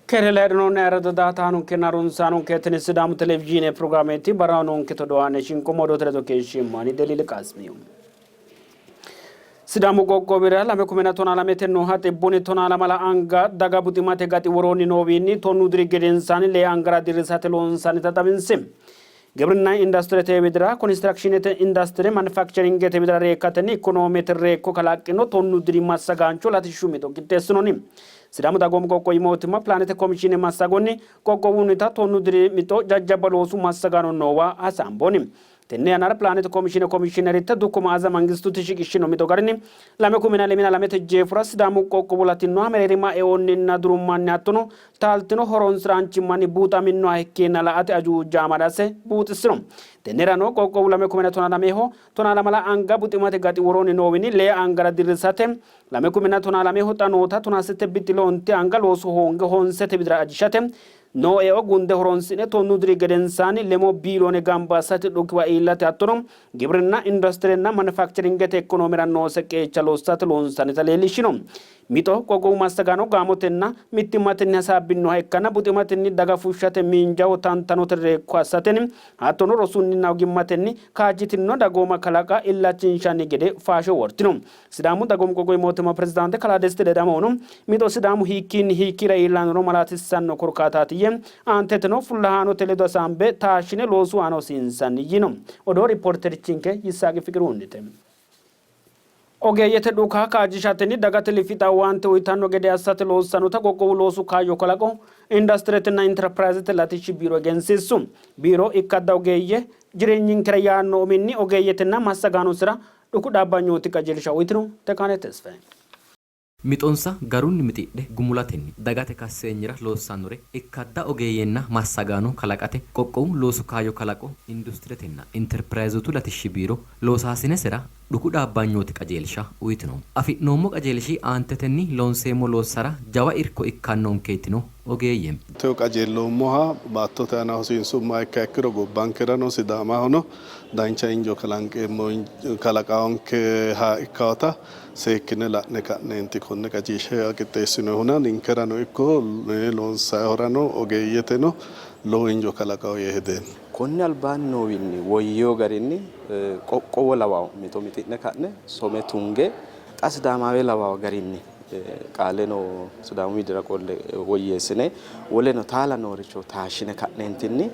Keere layi'rinoonni ayirrado daaataanonkenna harunsaanonke tini Sidaamu televizhiine pirogiraameeti barraho noonke todowaane shinqomo odoote ledo keeshsheemmo ani Deliili Qaasimiyu. Sidaamu qoqqowira lame kumena tonaa lamete nooha xibbuni tonaa lamala anga daga buximate gaxi woroonni noowiinni tonnu diri gedensaanni lee angara dirrisate loonsannita xawinsi. Gibrinna industirete widira, konistirakshiinete industire, manufakcheringete widira reekkatenni ikonoomete reekko kalaqqino tonnu diri massagaancho latishshu mixo qixxeessinoonni. Sidaamu Dagoomu Qoqqowi Mootimma Pilaanete Komishiine massagonni qoqqowunnita tonnu diri mixo jajjabba loosu massagaano noowa hasaamboonni. Tenne yannara Pilaanete Komishiine Komishiineritte Dukko Ma'aaza Mangistuti shiqishshino mixo garinni lame kumina lemina lamete jeefora Sidaamu qoqqowu latinnoha mereerima eonninna durummanni hattono taaltino horonsi'raanchimmanni buuxaminnoha ikkeenna la''ate ajuuja amadase buuxissino. Tennerano qoqqowu lame kumina tona lameho tonaa lamala anga buximate gaxi woroonni noowinni lee angara dirrisate lame kumina tonaa lameho xa noota tonaa sette bixxilo onte anga loosu hoonge honsete widira ajishate noo eo gunde horonsi'ne tonnu diri gedensaanni lemo biiloone gamba assate dhukiwa iillate hattono gibrinna, industirenna manufakcheringete ikkonoomera noose qeecha lossate loonsannita leellishshino. Mixo qoqqowu massagaano gaamotenna mittimmatenni hasaabbinnoha ikkanna buximatenni daga fushshate miinjaho tantanote reekko assatenni hattono rosunninna ogimmatenni kaajjitinno dagooma kalaqa illachinshanni gede faasho wortino. Sidaamu Dagoomu Qoqqowi Mootimma Pirezidaante Kalaa Desti Ledamohuno mixo Sidaamu hiikkiinni hiikkiira iillannoro malaatissanno korkaataati yee, aanteteno fullahaanote ledo hasaambe taashshine loosu aana hosiinsanni yiino. Odoo Ripoorterchinke Yisaaqi Fiqiruhunnite. Ogeeyyete dhuka kaajjishatenni dagate lifixa owaante uytanno gede assate loossannota qoqqowu loosu kaayyo kalaqo Industiretenna Interpirayzete latishshi biiro egensiissu. Biiro ikkadda ogeeyye jireenyinkera yaanno uminni ogeeyyetenna massagaanosira dhuku dhaabbanyooti qajeelsha uytino. Tekaane Tesfaye. Mixonsa garunni mixidhe gumulatenni dagate kasseenyira loossannore ikkadda ogeeyyenna massagaano kalaqate qoqqowu loosu kaayyo kalaqo Industiretenna Interpirayzootu latishshi biiro loosaasinesera dhuku dhaabbanyooti qajeelsha uytino. Afi'noommo qajeelshi aantetenni loonseemmo loossara jawa irko ikkannonke yitino ogeeyye. Techo qajeelloommoha baattote aana hosiinsummoha ikkiha ikkiro gobbankerano Sidaamahono dancha injo kalanqeemmo kalaqawonkeha ikkawota seekkine la'ne ka'neenti konne qajeelsha qixxeessinoyihuna ninkerano ikko loonsayihurano ogeeyyeteno lowo injo kalaqawo yee hedeemmo. Konni albaanni noowinni woyyino garinni qoqqowo lawawo mixo mixi'ne ka'ne some tunge xa Sidaamaawe lawawo garinni qaaleno Sidaamu widira qolle woyyeessine woleno taala nooricho taashshine ka'neentinni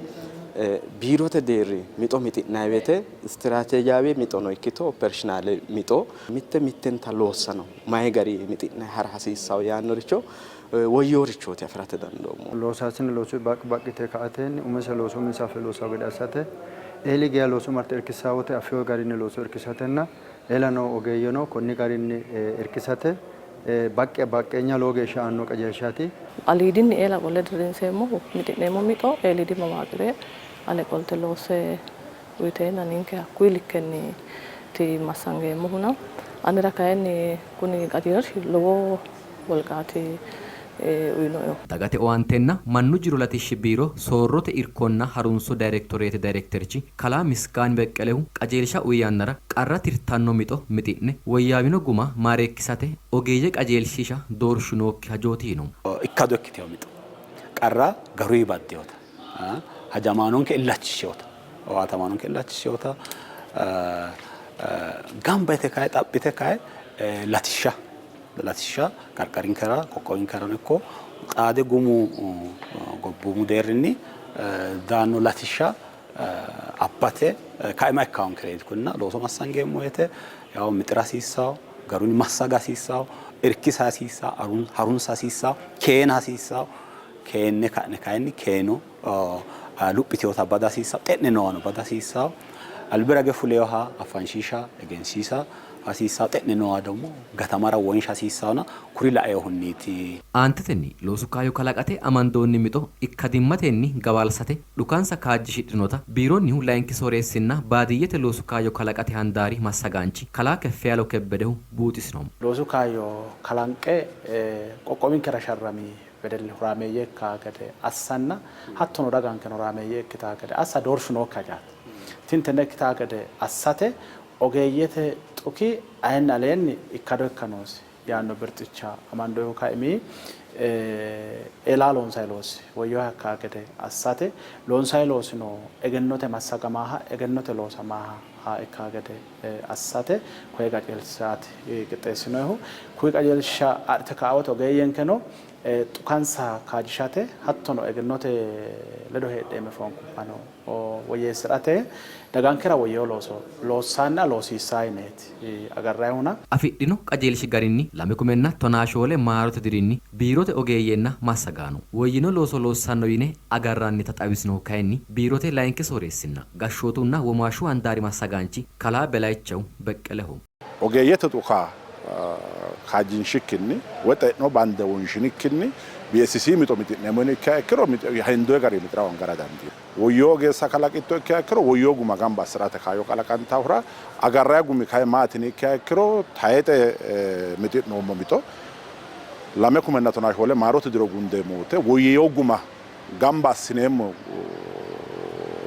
biirote deerri mixo mixi'nanni woyte istiraateejaawe mixono ikkito opereshinaale mixo mitte mittenta loossano mayi gari mixi'nanni hara hasiissanno yaannoricho woyyinorichooti afi'rate dandoommo. Loosaasine loosu baqqi baqqi yite ka''atenni umise looso uminsa affe loossanno gede assate, eeli geya looso marte irkissanno wote affino garinni looso irkisatenna eela noo ogeeyyeno konni garinni irkisate baqqi baqqeenya lowo geeshsha aanno qajeelshaati. Aliidinni eela qolle dirrinseemmohu mixi'neemmo mixo eeliidi mawaaqire ale qolte loosse uyiteenna ninke hakkuyi likkenniiti massangeemmohuna anera kayinni kuni qajeelshi lowo wolqaati uyinoehu. Dagate owaantenna mannu jiro latishshi biiro soorrote irkonna harunso dayrektoreete dayrekterchi kalaa Misgaany Beqqelehu qajeelsha uyi yannara, qarra tirtanno mixo mixi'ne woyyaawino guma maareekkisate ogeeyye qajeelshiisha doorshu nookki hajooti yiino. Ikkado ikkitino mixo qarra garuyi baddinota, hajamaanonke illachishshinota, owaatamaanonke illachishshinota gamba yite kayi xaphite kayi latishsha latishsha qarqarinkera qoqqowinkerano ikko xaade gumu gobboomu deerrinni daanno latishsha abbate kaima ikkaankereeti kunna looso massangeemmo woyte yawo mixira hasiissawo garunni massaga hasiissawo irkisa hasiissawo harunsa hasiissawo keena hasiissawo keenne ka'ne kayinni keeno luphitinota bada hasiissawo xe'ne noowano bada hasiissawo albirage fuleyoha afanshiisha egensiisa hasiissawo xe'ne noowa ደግሞ gatamara wonsha hasiissawona kuri laeehunniiti. Aantetenni loosu kaayyo kalaqate amandoonni mixo ikkadimmatenni gawaalsate dhukansa kaajjishidhinota biironnihu layinki sooreessinna baadiyyete loosu kaayyo kalaqate handaari massagaanchi kalaa Keffiyalew Kebbedehu buuxisino. Loosu kaayyo kalanqe qoqqowinkera sharrami wedelli horaameeyye ikkaa gede assanna hattono dagankeno horaameeyye ikkitaa gede assa doorshu nookki hajaati. Tini tenne ikkitaa gede assate ogeeyyete xuki ayinni aleenni ikkado ikka noosi. Yaanno birxicha amandohu kaimi eela loonsayi loosi woyyoha ikkaa gede assate loonsayi loosino egennote massagamaaha egennote loosamaaha ikkaa gede assate koye qajeelshaati qixxeessinoyihu. Kuyi qajeelsha adhite ka'awote ogeeyyenkeno xukansa kaajjishate hattono egennote ledo heedheemme foonqubbano woyyeessi'rate dagankera woyyino looso loossanna loosiissaa yineeti agarrayihuna. Afidhino qajeelshi garinni lame kumenna tonaa shoole maarote dirinni biirote ogeeyyenna massagaano woyyino looso loossanno yine agarrannita xawisinohu kayinni biirote layinki sooreessinna gashshootunna womaashshu handaari massagaanchi kalaa Belayichew Beqqeleho. Ogeeyyete dhuka kaajjinshikkinni woy xe'no bande wonshinikkinni BSC mixo mixi'neemmo yine ikkiha ikkiro hendoonni garinni mixira hoongara dandiinanni. Woyyoo ogeessa kalaqitto ikkiha ikkiro woyyoo guma gamba assi'rate kaayyo kalaqantahura agarranni gumi kay maati yini ikkiha ikkiro tayixe mixi'noommo mixo 2014 maarote diro gundeemmo woyte woyyoo guma gamba assineemmo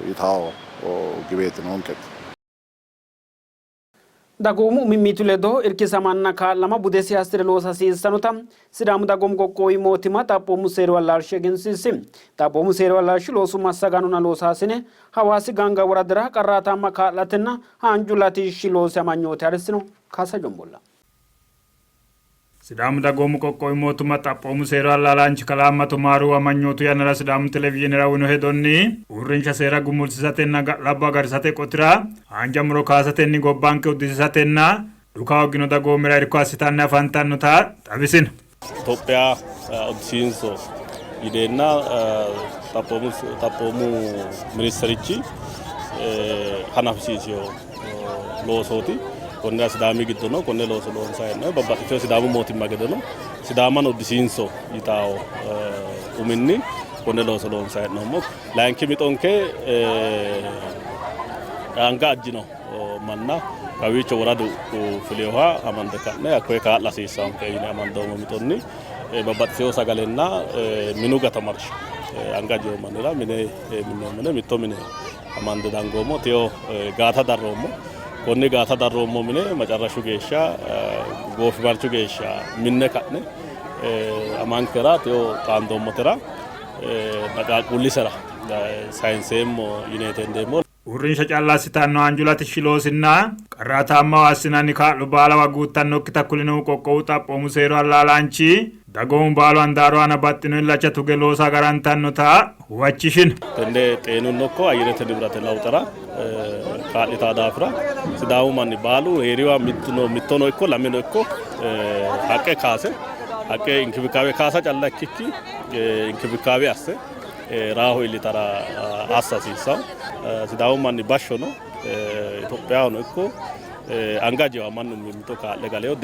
yitanno giweeti noonketi. Dagoomu mimmitu ledo irkisamanna kaa'lama budesi assi're loosa hasiissannota Sidaamu Dagoomu Qoqqowi Mootimma Xaphoomu Seeru Allaalshi egensiisi. Xaphoomu Seeru Allaalshi loosu massagaanonna loosaasine Hawaasi Gaanga woradira qarraataamma kaa'latenna haanju latishshi loosi amanyoote harissino. Kaasa Jombolla. Sidaamu Dagoomu Qoqqowi Mootimma Xaphoomu Seeru Allaalaanchi Kalaa Mato Maaruhu amanyootu yannara Sidaamu Televizhiinera uyino hedonni, uurrinsha seera gumulsiisatenna ga'labbo agarisate qotira haanja muro kaasatenni gobbanke uddisiisatenna dhuka hooggino dagoomira irko assitanni afantannota xawisino. Itophiya uddisiinso yineenna xaphoomu ministerichi hanafisiisino loosooti. Konnira Sidaami giddono konne looso loonsanni hee'noonni. Babbaxxitino Sidaamu mootimma gedeno Sidaamano uddisiinso yitawo uminni konne looso loonsanni hee'noommo. Layinki mixonke anga ajjino manna kawiicho woradu fulinoha amande ka'ne hakkoye kaa'la hasiissanke yine amandoommo mixonni babbaxxitino sagalenna minu gatamarsha anga ajjino mannira mine minnoommo mine mitto mine amande dangoommo. Teyo gaata darroommo. Konni gaata darroommo mine macarrashu geeshsha goofimarchu geeshsha minne ka'ne amankera teyo xaandoommotera qaaqquullisera sayinseemmo yineeti hendeemmo. Uurrinsha calla assitanno haanju latishshi loosinna qarraataammaho assinanni kaa'lo baalawa guuttannokkita kulinohu qoqqowu xaphoomu seeru allaalaanchi, dagoomu baalu handaaru aana baxxino illacha tuge loosa agarantannota huwachishino. Tenne xeenunno ikko ayyerete nibirate lawuxera kaa'litaa daafira Sidaamu manni baalu heeriwa mittono ikko lameno ikko haqqe kaase haqqe inkibikaawe kaasa calla ikkikki inkibikaawe asse raaho iillitara assa hasiissanno. Sidaamu manni bashshono Itophiyahono ikko anga ajewa mannu mimmito kaa'le galeyo,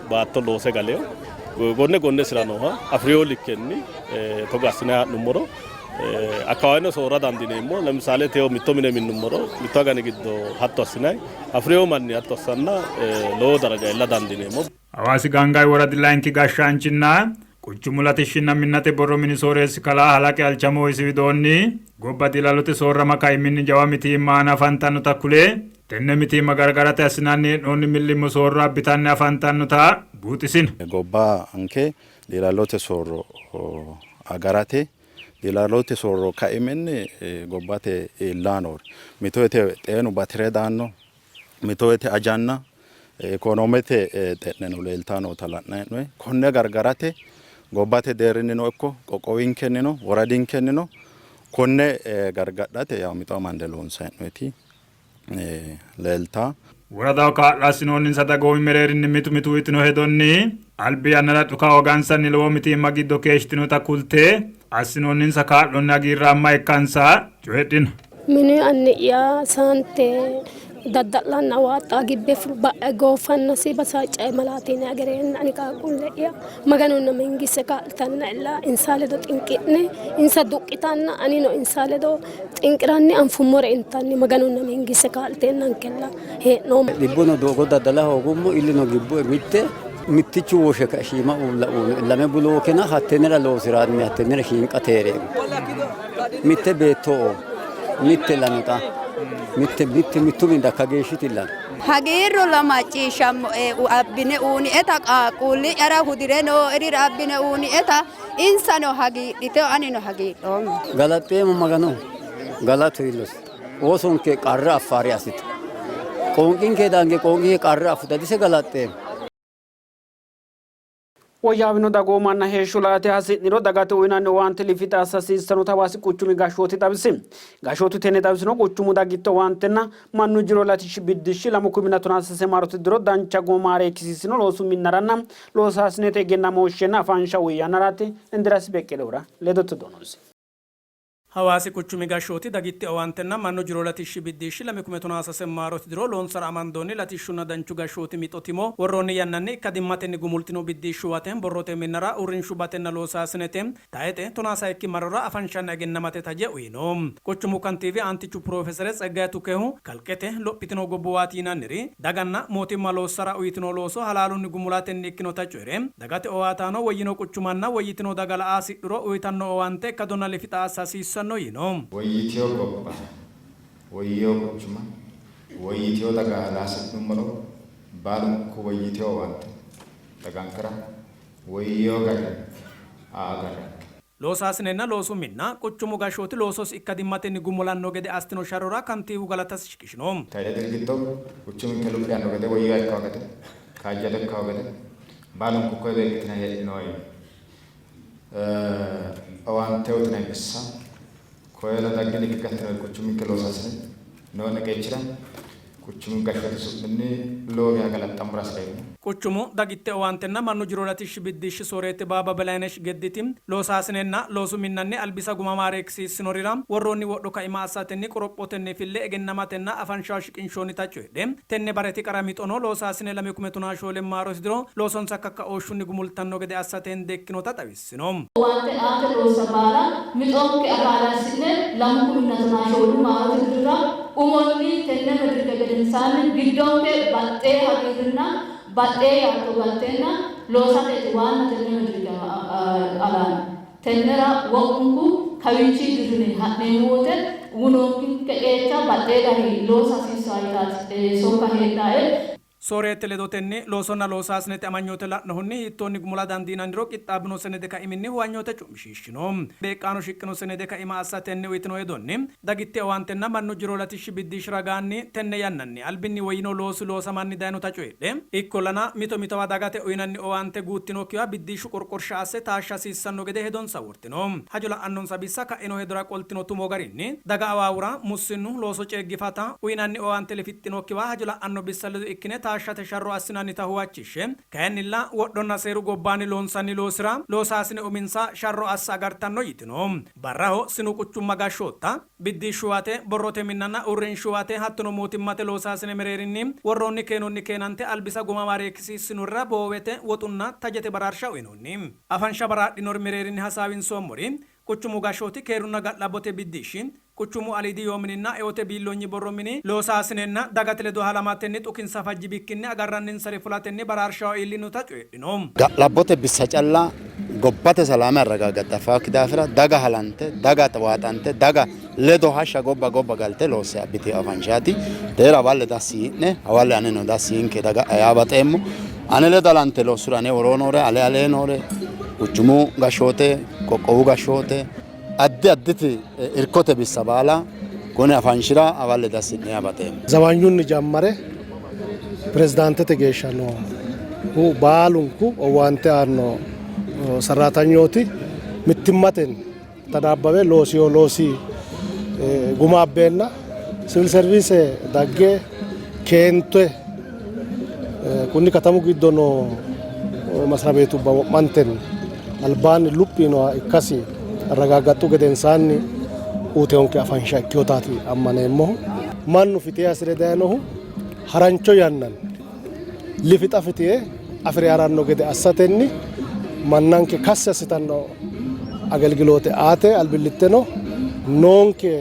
baatto loose galeyo, gonne gonnesira nooha afi'reyo likkenni togo assine ha'nummoro akkawaaweno soorra dandiineemmo. Lemisaale teyo mitto mine minnummoro mittu agani giddo hatto assinay afi'reyo manni hatto assanna lowo daraja iilla dandiineemmo. Hawaasi Gaangaawi Woradi Layinki Gashshaanchinna Quchumu Latishshinna Minnate Borro Mini Sooreessi Kalaa Halaqe Alchamo isi widoonni, gobba diilallote soorrama kaiminni jawa mitiimma aana afantannota kule, tenne mitiimma gargarate assinanni hee'noonni millimmo soorro abbitanni afantannota buuxisino. Gobbanke diilallote soorro agarate diilallote soorro kaiminni gobbate iillanni noori mito woyte xeenu bati're daanno, mito woyte ajanna ikonoomete xe'neno leeltanni noota la'nanni hee'noonni. Konne gargarate gobbate deerrinnino ikko qoqqowinkennino woradinkennino konne gargadhate yawo mixo amande loonsanni hee'noonniti leeltanno. Woradaho kaa'lo assinoonninsa dagoomi mereerinni mitu mitu uyitino hedonni, albi yannara dhuka hoogansanni lowo mitiimma giddo keeshshitinota kulte, assinoonninsa kaa'lonni hagiirraamma ikkansa coyidhino. Mini anni'ya saante dadda'lanna waaxxa gibbe ba'e gooffannasi basaaccae malaatine agareenna ani qaaqquulle'ya Maganunna mangiste kaa'litanna illa insa ledo xinqi'ne insa duqqitanna anino insa ledo xinqiranni anfummore intanni Maganunna mangiste kaa'liteennankella hee'noommo. Dhibbuno doogo daddala hoogummo, illino gibbue mitte mittichu woshe kae shiima uulla uune lame bulookena hattennera loosi'ranni hattennera shiinqa teereemmo. Mitte beetto oo, mitte lame xa, mitte mitte mittu mini dakka geeshshitilla. Hagiirru la macciishshammoe abbine uunieta qaaqquulli'yara hudire nooerira abbine uunieta insano hagiidhite anino hagiidhoommo. Galaxxeemmo Magano galatu iillosi. Oosonke qarra affaare assite. Qoonqinke dange qoonqinke qarra affuta dise galaxxeemmo. Woyyaawino dagoomanna heeshsho laate hasi'niro dagate uyinanni owaante lifixa assa hasiissannota Hawaasi quchumi gashshooti xawisi. Gashshootu tenne xawisino quchumu dagitte owaantenna mannu jiro latishshi biddishshi 2013 maarote diro dancha guma maareekkisiissino loosu minnaranna loosaasinete egennamooshshenna afansha uyi yannaraati. Indiraasi Beqqelehura ledote donosi. Hawaasi quchumi gashshooti dagitte owaantenna mannu jiro latishshi biddishshi 2013 maarote diro loonsara amandoonni latishshunna danchu gashshooti mixo timo worroonni yannanni ikkadimmatenni gumultino biddishshuwate borrote minnara uurrinshubatenna loosaasinete tayixe tonaa sayikki marrora afanshanna egennamate taje uyino. Quchumu kantiiwi aantichu Piroofesere Tseggaye Tukehu kalqete lophitino gobbuwaati yinanniri daganna mootimma loossara uyitino looso halaalunni gumulatenni ikkinota coyi're, Dagate owaataano woyyino quchumanna woyyitino daga la'a hasidhuro uyitanno owaante ikkadonna lifixa assa hasiissanno yiino. Woyyitino gobba, woyyino quchuma, woyyitino daga la'a hasi'nummoro baalunku woyyitino owaante dagankera woyyino garinni aa agarranke. Loosaasinenna loosu minna quchumu gashshooti loososi ikkadimmatenni gumulanno gede assitino sharrora kantiiwu galatasi shiqishino. Tayxe diri giddo quchuminke luphi yaanno gede, woyyawa ikkawo gede, kaajjado ikkawo gede baalunku koye beeqqitinanni heedhinoonni owaante uyitinanni bissa, koyeno dagginikki gattinori quchuminke loosaasine noo'ne qeechira Quchumu gashshooti su'minni lowo geya galaxxammora hasi'reemmo. Quchumu dagitte owaantenna mannu jiro latishshi biddishshi sooreette Baaba Belaynesh Gedditi, loosaasinenna loosu minnanni albisa guma maareekkisiissinorira worroonni wodho kaima assatenni qorophotenni fille egennamatenna afanshaho shiqinshoonnita coyidhe, tenne bareti qara mixono loosaasine 2014 maarote diro loosonsa kakkaooshshunni gumultanno gede assate hende ikkinota xawissino. Owaante aate loossa baala mixonke akaala assi'ne lamu kuminna tonaa shoolu maarote dirira umonni tenne medirike gedensaanni giddonke baxxee hagiirrinna baxxee yaatto galteenna loosateeti waanna tenne medirike alaami. Tennera wo'munku kawiichii dirrine ha'neemmo wote wunonkinke qeecha baxxee garinni loosa hasiissanno yitaati sokka heedhae. Sooreette ledotenni, loosonna loosaasinete amanyoote la'nohunni hiittoonni gumula dandiinanniro qixxaabbino senede kaiminni huwanyoote cu'mishiishshino. Beeqqaano shiqqino senede kaima assatenni uytino hedonni, dagitte owaantenna mannu jiro latishshi biddishshi ragaanni tenne yannanni albinni woyyino loosi loosamanni daynota coyidhe, ikkollana mito mitowa dagate uynanni owaante guuttinokkiwa biddishshu qorqorsha asse taashsha hasiissanno gede hedonsa wortino. Hajo la'annonsa bissa ka'ino hedora qoltino tumo garinni, daga awaawura, mussinnu, looso ceeggifata, uynanni owaante lifixxinokkiwa hajo la'anno bissa ledo ikkine taashshate sharro assinannita huwachishshe, kayinnilla wodhonna seeru gobbaanni loonsanni loosira loosaasine uminsa sharro assa agartanno yitino. Barraho sinu quchumma gashshootta, biddishshuwate, borrote minnanna uurrinshuwate hattono mootimmate loosaasine mereerinni worroonni keenonni keenante albisa guma maareekkisiissinorira boowete, woxunna tajete baraarsha uynoonni. Afansha baraadhinori mereerinni hasaawinsoommori Quchumu gashshooti keerunna ga'labbote biddishshi, quchumu aliidi yoo mininna eote biilloonyi borro mini loosaasinenna dagate ledo halamatenni xukinsa fajji bikkinni agarranninsare fulatenni baraarshaho iillinota coyidhino. Ga'labbote bissa calla gobbate salaame arragaggatte affaakki daafira daga halante, daga waaxante, daga ledo hashsha gobba gobba galte loosse abbitino afanshaati. Teera hawalle dassi yii'ne, hawalle aneno dassi yiinke daga'ya yaa baxeemmo. Ane ledo halante loossuri ane woroo noore, ale alee noore, quchumu gashshoote, qoqqowu gashshoote, addi additi irkote bissa baala kuni afanshira hawalle dassi yi'ne yaa baxeemmo. Zawanyunni jammare pirezidaantete geeshsha noohu baalunku owaante aanno sarraatanyooti mittimmatenni tanaabbawe loosino loosi guma abbeenna sivil serviise dagge keente kunni katamu giddo noo masrabeetubba wo'mantenni albaanni luphi yinoha ikkasi arragaaggaxxu gedensaanni uyitinonke afansha ikkinotaati ammaneemmohu. Mannu fitihe hasi're dayinohu harancho yannanni lifixa fitihe afi're haranno gede assatenni mannanke kassi assitanno agelgiloote aate albillitteno noonke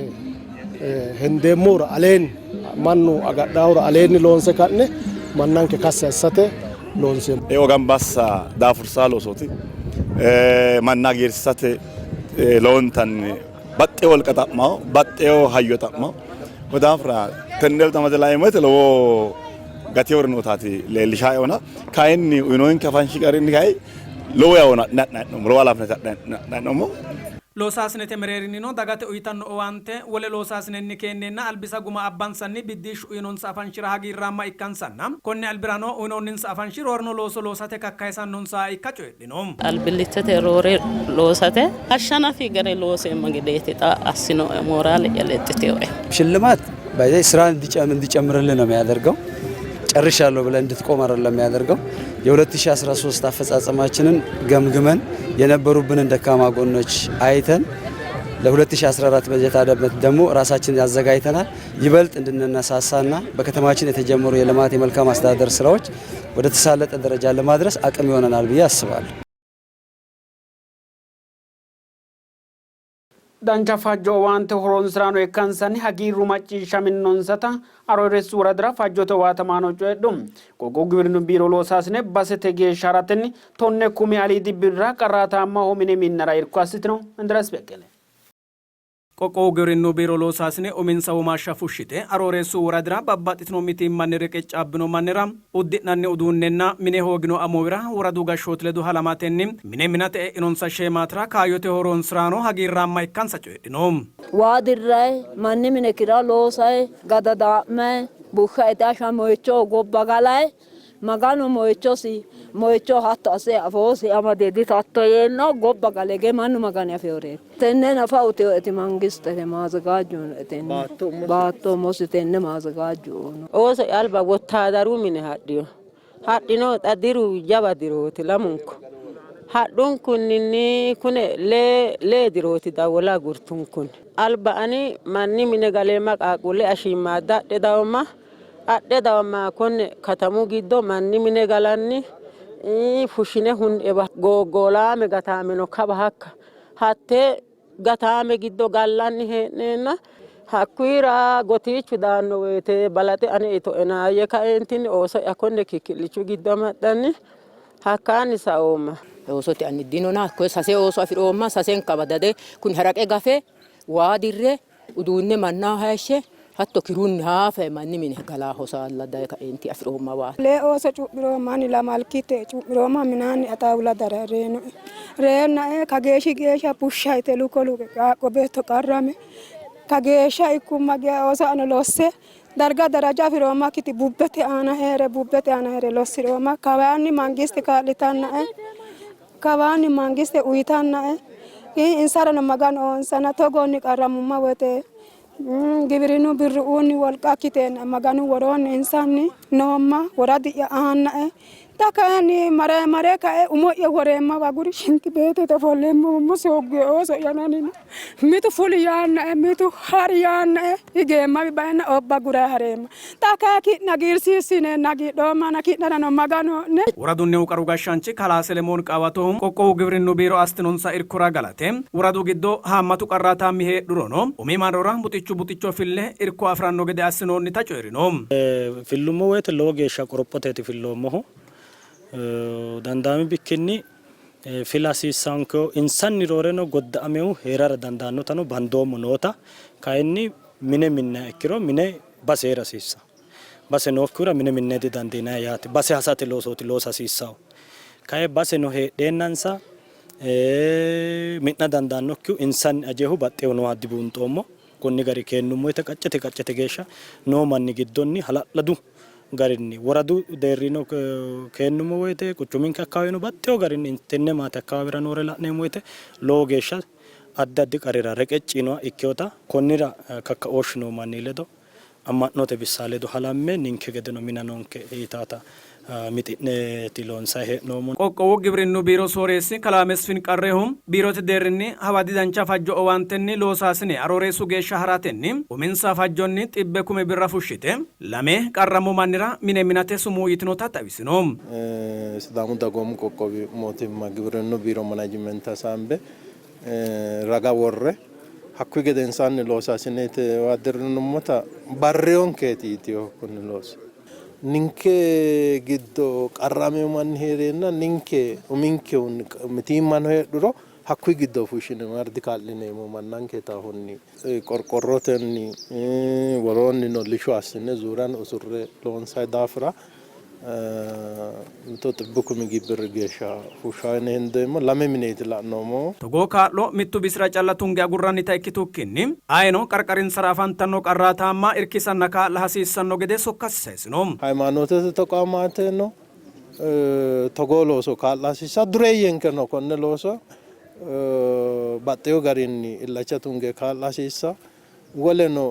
hendeemmohura aleenni mannu agadhaahura aleenni loonse ka'ne mannanke kassi assate loonseemmo. Eo gamba assa daafursaa loosooti. Manna hagiirsiisate lowontanni baxxewo wolqa xa'mawo, baxxewo hayyo xa'mawo. Konni daafira tenne ledo amade laeemmo woyte lowo Gateewori nootaati leellishaehuna kayinni uyinoonke afanshi garinni kayi lowo yawo adhine ha'nanni hee'noommo, lowo halaafinate adhine ha'nanni hee'noommo. Loosaasinete mereerinnino dagate uytanno owaante wole loosaasinenni keenneenna albisa guma abbansanni biddishshu uyinonsa afanshira hagiirraamma ikkansanna konni albirano uyinoonninsa afanshi roorino looso loosate kakkayisannonsaha ikka coyidhino. Albillittete roore loosate ashshanafi gare looseemma gedeeti xa assinoe mooraale'ya lexxitinoe. ሽልማት ባይ ስራ እንዲጨምርልህ ነው የሚያደርገው። ጨርሻለሁ ብለህ እንድትቆም አይደለም የሚያደርገው። የ2013 አፈጻጸማችንን ገምግመን የነበሩብንን ደካማ ጎኖች አይተን ለ2014 በጀት ዓመት ደግሞ ራሳችንን አዘጋጅተናል። ይበልጥ እንድንነሳሳና በከተማችን የተጀመሩ የልማት የመልካም አስተዳደር ስራዎች ወደ ተሳለጠ ደረጃ ለማድረስ አቅም ይሆነናል ብዬ አስባለሁ። Dancha fajjo owaante horonsiraano ikkansanni hagiirru macciishshaminonsata Arooreessu woradira fajjote owaatamaano coyidhu. Qoqqowu giwirinnu biiro loosaasine basete geeshsha haratenni 10,000 aliidi birra qarraataammaho mine minnara irko assitino. Indiraas Beqqele. Qoqqowu giwirinnu biiro loosaasine uminsa womaashsha fushshite Arooreessu woradira babbaxxitino mitiimmanni reqeccaabbino mannira uddi'nanni uduunnenna mine hoogino amuwira woradu gashshooti ledo halamatenni mine minate e'inonsa sheemaatira kaayyote horonsiraano hagiirraamma ikkansa coyidhino. Waa dirrayi, manni mine kira loosayi, gadadaa'mayi, bushsha ite asha moyicho gobba galayi, Maganu moyichosi moyicho hatto asse afoosi amade ditatto yeenna gobba gale ge mannu magani afeoreeti. Tenne nafa utinoeti mangistete maazagaajju unoe tenne baatto umosi tenne maazagaajju uno. Ooso alba wottaadaru mine hadhino. Hadhino xa diru jawa dirooti lamunku. Hadhunkunninni kune lee dirooti dawwola agurtunkunni. Alba ani manni mine galeemma qaaqquulle ashiimmaadda adhe dawomma. Adhe dawomma konne katamu giddo manni mine galanni fushshine hunniwa googgoolaame gataame no kawa hakka. Hatte gataame giddo gallanni hee'neenna hakkuyira gotiichu daanno woyite balaxe ane itoena yee kaeentinni ooso'ya konne kikki'lichu giddo amaxxanni hakkaanni saoomma. Oosote anni dinona hakkoye sase ooso afi'roomma, sasenka badade kuni haraqe gafe waa dirre uduunne mannaho hayishshe hatto kirunni haafa manni mine galaa hosaalla daye kaeenti afi'roomma waati. Lee ooso cu'miroomma ani lamalkite cu'miroomma minaanni axaawula dara reenoe reennae kageeshshi geeshsha bushsha yite luko luqe qaaqqo beetto qarrame kageeshsha ikkumma geya ooso ano losse darga daraja afi'roommakkiti bubbete aana hee're bubbete aana hee're lossi'roomma kawaanni mangiste kaa'litannae kawaanni mangiste uyitannae insarano maganu oonsana togoonni qarramumma woyte giwirinnu birruunni wolqa ikkiteenna maganu woroonni insanni noomma woradi'ya aannae xa kayinni mare mare kae umo'ya woreemmawa aguri shinti beetete ofolleemmo umosi hooggue ooso'ya nanino mitu fuli yaannae mitu hari yaannae higeemmawi baenna obba gurayi hareemma xa kayi ki'ne hagiirsiissineenna hagiidhoommana ki'nerano magano'ne. Woradunnihu qaru gashshaanchi kalaa Selemoon Qaawatohu qoqqowu gibrinnu biiro assitinonsa irkora galate woradu giddo haammatu qarraataammi heedhurono umi marrora buxichu buxicho fille irko afi'ranno gede assinoonnita coyi'rino. Fillummo woyte lowo geeshsha qorophoteeti filloommohu. Dandaami bikkinni fila hasiissaankehu insanni rooreno godda'amehu hee'rara dandaannotano bandoommo noota kayinni mine minniha ikkiro mine base hee'ra hasiissanno. Base nookkihura mine minne didandiinanni yaate. Base hasate loosooti loosa hasiissannohu. Kayi baseno heedheennansa mi'na dandaannokkihu insanni ajehu baxxehu nooha dibuunxoommo. Konni gari keennummo woyte qaccete qaccete geeshsha noo manni giddonni hala'ladu garinni woradu deerrino keennummo woyte quchuminke akkawaaweno baxxeho garinni tenne maate akkawaawera noore la'neemmo woyte lowo geeshsha addi addi qarrira reqecci yinoha ikkinota konnira kakkaooshshu noo manni ledo amma'note bissa ledo halamme ninke gedeno mina noonke yitaata mixi'neeti loonsanni hee'noommo. Qoqqowu Gibrinnu Biiro Sooreessi Kalaa Mesfin Qarrehu biirote deerrinni hawadi dancha fajjo owaantenni loosaasine Arooreessu geeshsha haratenni uminsa fajjonni xibbe kume birra fushshite lame qarrammo mannira mine minate sumuu yitinota xawisino. Sidaamu Dagoomu Qoqqowi Mootimma Gibrinnu Biiro Manajimente hasaambe raga worre hakkuyi gedensaanni loosaasinete dirrinummota barriyonkeeti yitino kuni loosi. Ninke giddo qarramino manni hee'reenna ninke uminkehunni mitiimmano heedhuro hakkuyi giddo fushshine marre dikaa'lineemmo mannanke taahunni qorqorrotenni woroonnino lisho assine zuurano usurre loonsanni daafira. Mito xibbu kumi birri geeshsha fushshawo yine hendeemmo. Lame mineeti la'noommohu. Togoo kaa'lo mittu bisira calla tunge agurrannita ikkitukkinni ayeno qarqarinsara afantanno qarraataamma irkisanna kaa'la hasiissanno gede sokkasi saysino. Haymaanootete tequamaateno togoo looso kaa'la hasiissanno. Dureeyyenkeno konne looso baxxeewo garinni illacha tunge kaa'la hasiissanno. Woleno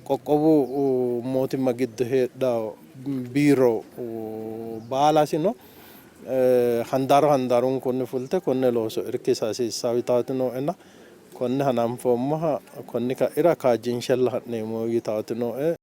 qoqqowu mootimma giddo heedhanno biiro baalasino handaaru handaarunkunni fulte konne looso irkisa hasiissanno yitaati nooena konne hananfoommoha konni ka'ira kaajjinshella ha'neemmo yitaati nooe.